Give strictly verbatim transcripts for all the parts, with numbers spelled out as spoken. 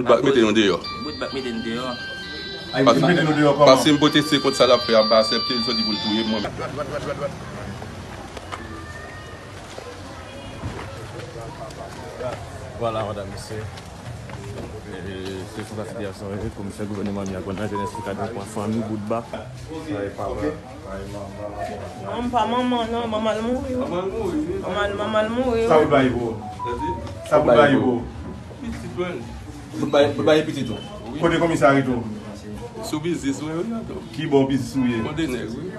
Bout ba mete nou deyò. Bout ba mete nou deyò. Ay, mete nou deyò kòman? Paske m pwoteste kont sa l ap fè a, m pa aksepte, li soti pou l touye m, mwen menm. Vwala, madanm, mesye. E, se konsa sitiyasyon an ye. Komisè gouvènman Miami a konn nan jenès li ka gen pran fanmi bout ba. Non, m pa manman, non, manman l mouri, wi. Manman l, manman l mouri, wi. Sa bout ba ye pou ou? Sa bout ba ye pou ou? Pitit mwen. Bout ba, bout ba ye pitit ou? Wi. Kote komisè arete w? Sou biznis mwen, wi, ankò. Ki bò biznis ou ye? Kontenè, wi.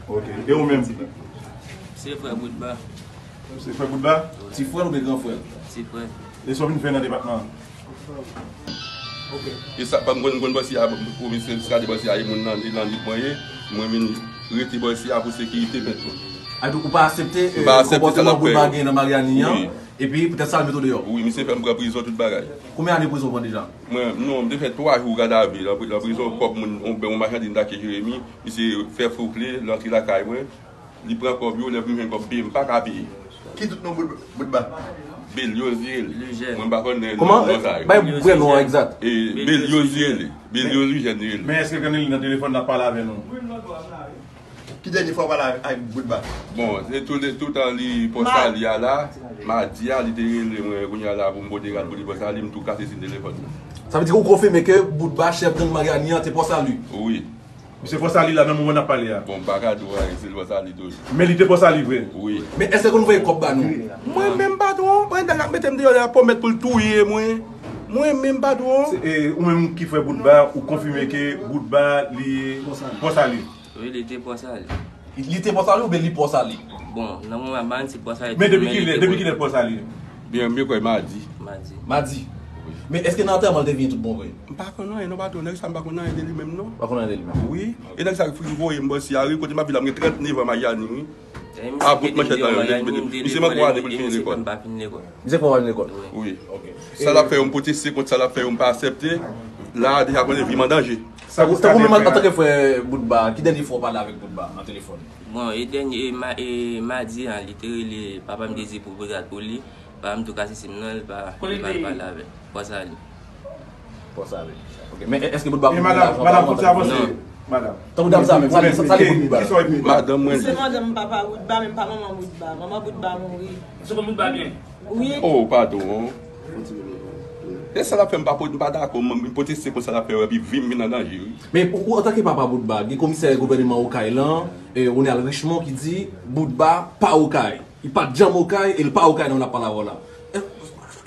Ok. E ou menm? Se frè bout ba. Se frè bout ba? Ti frè l oubyen gran frè l? Ti frè. E sa w vin fè nan depatman an? E sa, m konn, m konn bòs ya, komisè, sa de bòs ya, e moun nan, e nan lit mwen ye, mwen vin rete bòs ya pou sekirite mèt mwen. A, donk, ou pa aksepte, e, konpòteman bout ba gen nan Maryani an, epi poutèt sa, l mete w deyò? Wi, misye fè m pran prizon, tout bagay. Konbyen ane prizon w pran deja? Mwen, non, m te fè twa jou gadavi, nan pri-, nan prizon, kòb moun, yon, yon machandiz m t achte Jeremi, misye fè fouke, l antre lakay mwen. Li pran kòb yo, lè pou m jwenn kòb peye, m pa ka peye. Ki tout non bout, bout ba? Belyoz li rele. Mwen pa konn non sa yo. Kòman? Bay vrè non an egzak. E, Belyoz li rele. Belyoz Lijèn li rele. Men èske l konn li nan telefòn l ap pale avè nou? Ki dènye fwa w pale avèk bout ba? Bon, se tou le, toutan li pòs a li a la, madi a, li te rele mwen, kounye a la pou m pote rad pou li pòs a li, m tou kase sin telefòn nan. Sa vle di ke ou konfime ke bout ba chèf gang Maryani an te pòs a li? Wi. Misye pòs a li la nan moman n ap pale a. Bon, m pa ka di w anyen, se l pòs a li toujou. Men li te pòs a li vre? Wi. Men èske l konn voye kòb ba nou? Mwen menm patwon, mwen nèg la mete m deyò, l ap pwomèt pou l touye mwen. Mwen menm patwon. Se, e, ou menm ki frè bout ba, ou konfime ke bout ba li pòs a li? Wi, li te pòs a li. Li te pòs a li oubyen li pòs a li? Bon, nan moman m pa konn si pòs a li. Men depi kilè, depi kilè pòs a li? Byen, m kwè madi. Madi. Madi. Men èske nan antèman l te vini tout bon vre? M pa konn anyen non, patwon. Nèg sa m pa konn anyen de li menm non. Pa konn anyen de li menm? Wi. E nèg sa ki voye m bò si a ri, kote m ap viv la, m gen trannèf an Maryani, wi. A bout manchèt la, yo mete, misye manke yon ane pou l fini lekòl. Misye fè w al lekòl? Wi. Sa l ap fè yo, m pwoteste kont sa l ap fè yo, m pa aksepte. La, deja konnen vi m an danje. Tankou, tankou menm antanke frè bout ba, ki dènye fwa w pale avèk bout ba nan telefòn? Bon, e dènye, e ma-, e madi an, li te rele papa m Dezi pou brigad pou li. Papa m tou kase sim nan, li pa, li pa pale avè l. Pòs a li. Pòs a li. Ok. Men èske bout ba pou lajan pa avanse? Madanm, madanm, tankou dam sa menm, sa li, sa li pou bout ba? Madanm mwen li. Se madanm papa bout ba, men pa manman bout ba. Manman bout ba mouri. Ou se konn bout ba byen? Wi. Oh, padon. E sa l ap fè m pa pot-, m pa dakò, m, m pwoteste kont sa l ap fè yo, epi vi m vin an danje, wi. Men ou, ou antanke papa bout ba, gen komisè gouvènman Okay lan, e, Ronald Richemond ki di bout ba pa Okay. Li pa t janm Okay e l pa Okay nan moun ap pale avè w la. E,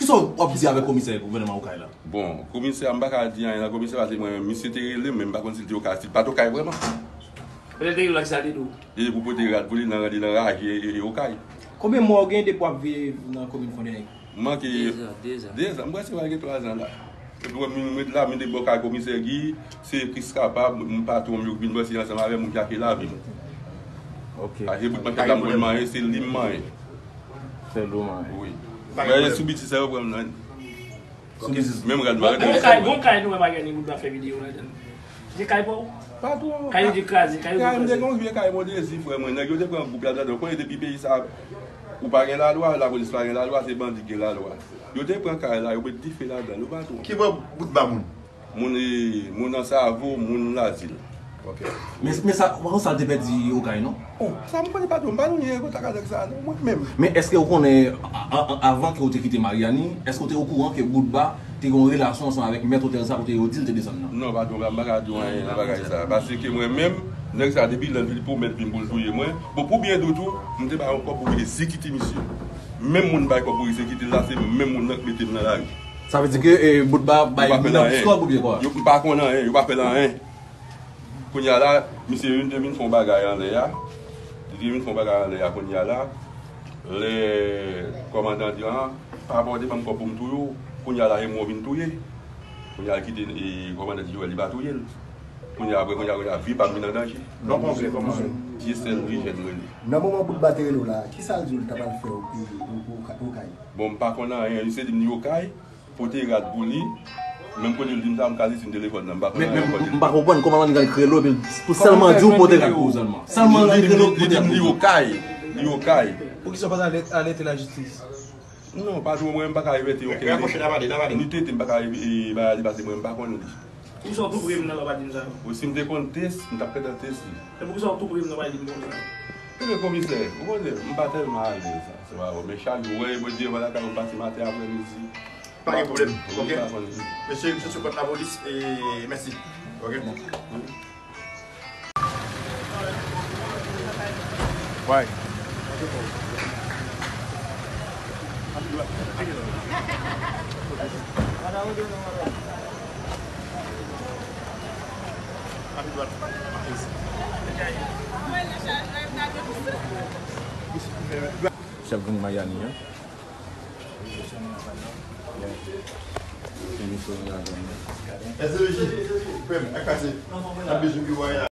kisa w ap di avèk komisè gouvènman Okay la? Bon, komisè a, m pa ka di anyen nan komisè, paske mwen, misye te rele m, men m pa konn si l te Okay, si l pa t Okay vrèman. Petèt te rele w ak sa l te di w. Li pou pote rad pou li nan, li nan raje e, e Okay. Konbyen mwa w gen depi w ap viv nan komin Fondènye? M manke dezan, dezan. Dezan, m prèske pral gen twazan la. Epi wè, m, m ret la, m te bò kay komisè Guy, se Kris kapab, m patwon m yo ki vin bò si ansanm avè m, m jake lavi m. Ok. Paske bout manchèt la m konn manyen, se li m manyen. Se li w manyen. Wi. Mwen sou biti sa yo pran m nan. Sou biznis. Menm rad mwen. Bon, kay, bon, kay nou wè Maryani bout ba fè videyo ladan. Se kay pa w? Pa twò. Kay yo te kraze, kay yo te kraze. Kay m te gen yon vye kay Mondezi, frè mwen. Nèg yo te pran gwoup la ladan. Ou konnen depi peyi sa, ou pa gen lalwa, lapolis pa gen lalwa, se bandi ki gen lalwa. Yo te pran kay la, yo met dife ladan l, ou pa twò. Ki bò bout ba moun? Moun, e, moun Ansavo, moun Lazil. Ok. Men, men sa, ou pa konn sa l te pèdi Okay non? Oh, sa m konnen pa twò, m pa nan kontak avèk sa non, mwen menm. Men èske ou konnen, a, a, a, avan ke ou te kite Maryani, èske ou te okouran ke bout ba te gen yon relasyon ansanm avèk mèt otèl sa kote yo di l te desann nan? Non, patwon, m pa ka di w anyen nan bagay sa. Paske mwen menm, nèg sa depi lè l pwomèt vin pou l touye mwen. Bon, pou byen di w tou, m te bay yon kòb pou m te ezekite misye. Menm moun bay kòb pou ezekite l la, se menm moun nan k mete m nan lari. Sa vle di ke, e, bout ba bay moun nan plis kòb oubyen kwa? Yo, m pa konn anyen, yo pa fè l anyen. Kounye a la, misye vin, te vin fè yon bagay anlè a. Li te vin fè yon bagay anlè a kounye a la. Lè kòmandan di, "Ah, pa pòte ban m kòb pou m touye w." Kounye a la, e mwen w vin touye. Kounye a, l kite, e, kòmandan di, "Jowèl, li pa touye l." Kounye a, apre, kounye a, kounye a, vi pa m vin an danje. Non, konprann, konprann. Dyesèl Vijèn rele. Nan moman bout ba te rele w la, kisa l di w l ta pral fè w, e, ou, ou, ou kay? Bon, m pa konn anyen, li se di m li Okay. Pote rad pou li. Menm kote l di m sa, m kaze sin telefòn nan, m pa konn anyen ankò de li. Men, men m pa konprann kòman mannigan l kreye l epi l pou sèlman di w pote rad pou ou sèlman. Sèlman li kreye l pote rad pou ou. Li Okay, li Okay. Poukisa w pa t alète lajistis? Non, patwon, mwen, m pa ka revèti okenn. Rapwoche la, pale, la, pale. Ni tete, m pa ka e, e, bagay li, paske mwen, m pa konn li. Poukisa w tou pre m nan lè w pa di m sa? Wi, si m te konn test, m t ap gentan test li. E poukisa w tou pre m nan w pa di m konsa? Ebyen, komisè, ou konnen, m pa tèlman alèz, se pa vre. Men chak jou, wè, Bondye, vwala, kay ou pati maten, aprèmidi. Pa gen pwoblèm, ok? Mesye, m soti pòt lapolis, e mèsi. Ok? Why? Chèf gang Mayani an. S D O J, frè m, ak pase. N ap bezwen biwo a.